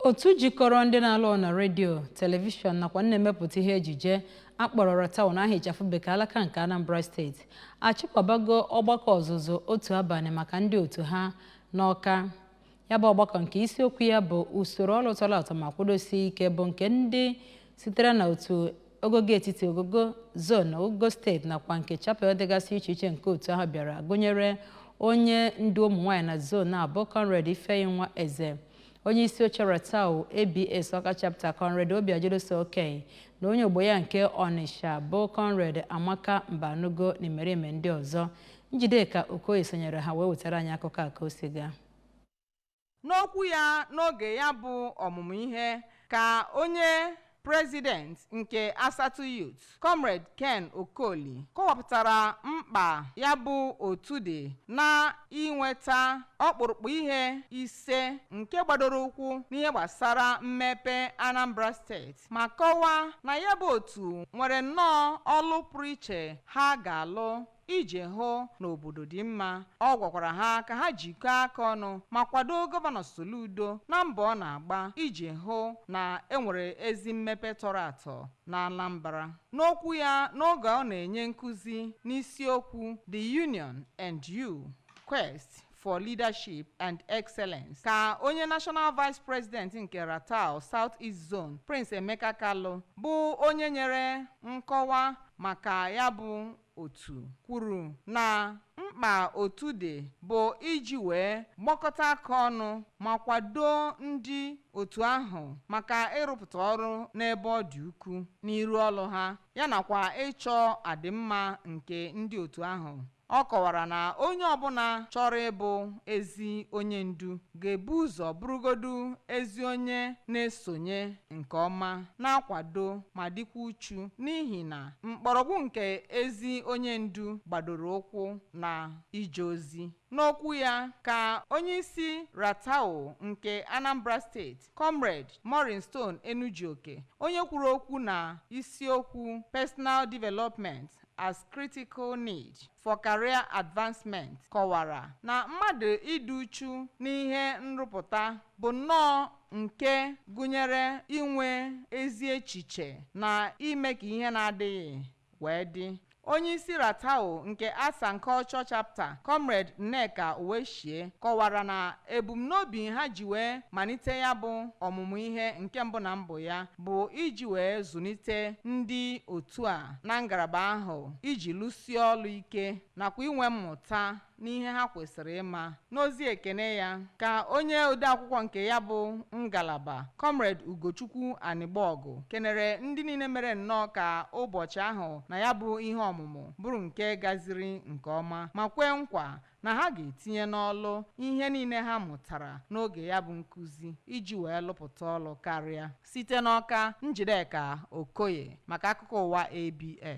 Otu jikọrọ ndị na-alụ na redio, telivishọn nakwa na-emepụta ihe ejije akpọrọ RATTAWU n'aha ịchafụ bekee, alaka nke Anambra Steeti achịkọbago ọgbakọ ọzụzụ otu abalị maka ndị otu ha n'Ọka. Ya bụ ọgbakọ, nke isiokwu ya bụ usoro ọrụ tọrọ atọ ma kwudosie ike, bụ nke ndị sitere na otu ogogo etiti, ogogo zone, ogogo steeti nakwa nke chapter dịgasị iche iche nke otu ahụ bịara, gụnyere onye ndu ụmụ nwaanyị na zone abụọ, Comrade Ifeyinwa Eze, onye isi oche RATTAWU ABS Ọka Chapter, Comrade Obiajeloso Okey, na onye ogbo ya nke Ọnịsha bụ Comrade Amaka Mbanugo na imerime ndị ọzọ. Njideka Okoye sonyere ha wee wetara anyị akụkọ a ka o si gaa. N'okwu ya n'oge ya bụ ọmụmụ ihe, ka onye president nke Asatu Youth, Comrade Ken Okoli, kọwapụtara mkpa ya bụ otu dị na inweta ọkpụrụkpụ ihe ise nke gbadoro ụkwụ n'ihe gbasara mmepe Anambra Steeti, ma kọwaa na ya bụ otu nwere nnọọ ọlụ pụrụ iche ha ga-alụ iji hụ na obodo dị mma. Ọ gwakwara ha ka ha jikọọ aka ọnụ ma kwado Gọvanọ Soludo na mbọ ọ na-agba iji hụ na enwere ezi mmepe tọrọ atọ na Anambra. N'okwu ya n'oge ọ na-enye nkụzi n'isiokwu "The Union and You: Quest for Leadership and Excellence", ka onye National Vice President nke RATTAWU South East Zone, Prince Emeka Kalu, bụ onye nyere nkọwa maka ya bụ otu, kwuru na mkpa otu dị bụ iji wee gbakọta aka ọnụ ma kwado ndị otu ahụ maka ịrụpụta ọrụ n'ebe ọ dị ukwuu n'iru ọrụ ha, ya nakwa ịchọ adịmma nke ndị otu ahụ. Ọ kọwara na onye ọbụla chọrọ ịbụ ezi onye ndu ga-ebu ụzọ bụrụgodu ezi onye na-esonye nke ọma, na-akwado ma dịkwa uchu, n'ihi na mkpọrọgwụ nke ezi onye ndu gbadoro ụkwụ na ije ozi. N'okwu ya ka onyeisi RATTAWU nke Anambra Steeti, Comrade Maureen Stone Enujioke, onye kwuru okwu na isiokwu "Personal Development as Critical Need for Career Advancement", kọwara na mmadụ ịdị uchu n'ihe nrụpụta bụ nnọọ nke gụnyere inwe ezi echiche na ime ka ihe na-adịghị wee dị. Onyeisi RATTAWU nke Arts and Culture Chapter, Comrade Nneka Uwechue, kọwara na ebumnobi ha ji wee malite ya bụ ọmụmụ ihe nke mbụ na mbụ ya bụ iji wee zụlite ndị otu a na ngalaba ahụ iji lụsie ọlụ ike nakwa inwe mmụta n'ihe ha kwesịrị ịma. N'ozi ekene ya, ka onye odeakwụkwọ nke ya bụ ngalaba, Comrade Ugochukwu Anịgbọgụ, kenere ndị niile mere nnọọ ka ụbọchị ahụ na ya bụ ihe ọmụmụ bụrụ nke gaziri nke ọma, ma kwee nkwa na ha ga-etinye n'ọlụ ihe niile ha mụtara n'oge ya bụ nkụzi iji wee lụpụta ọlụ karịa. Site n'Ọka, Njideka Okoye maka akụkọ ụwa ABS.